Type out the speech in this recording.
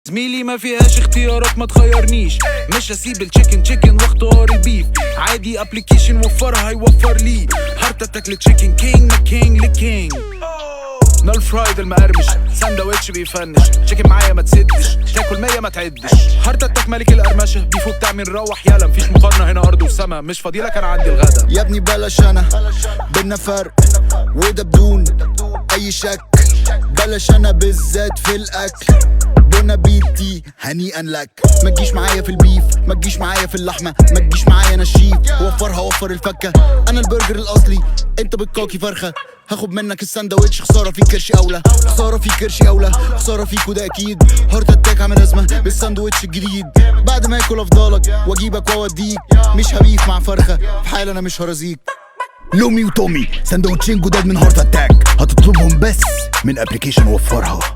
زميلي ما فيهاش اختيارات، ما تخيرنيش، مش هسيب ال chicken chicken واختار ال beef. عادي، application وفرها هيوفر لي Heart Attack ل Chicken King، من king ل king. نال fried المقرمش، ساندوتش بيفنش، chicken معايا ما تسدش، تاكل مية ما تعدش. Heart Attack ملك القرمشه، beef بتاع مين؟ روح يالا، مفيش مقارنه، هنا ارض وسما، مش فاضيلك، انا عندي الغدا. يا ابني بلاش، انا بينا فرق وده بدون اي شك. بلاش انا بالذات في الاكل. bon appétit، هنيئا لك. ما تجيش معايا في ال beef، ما تجيش معايا في اللحمه، ما تجيش معايا، انا الشيف، وفرها وفر الفكه. انا البرجر الاصلي، انت بتكاكي فرخه. هاخد منك الساندوتش، خسارة فيك كرشي اولى، خسارة فيك كرشي اولى، خسارة فيك وده اكيد. Heart Attack عامل ازمة بالساندوتش الجديد. بعد ما اكل افضلك واجيبك واوديك. مش ه beef مع فرخه، في حال انا مش هرازيك. لومي وتومي، سندوتشين جداد من Heart Attack، هتطلبهم بس من application وفرها.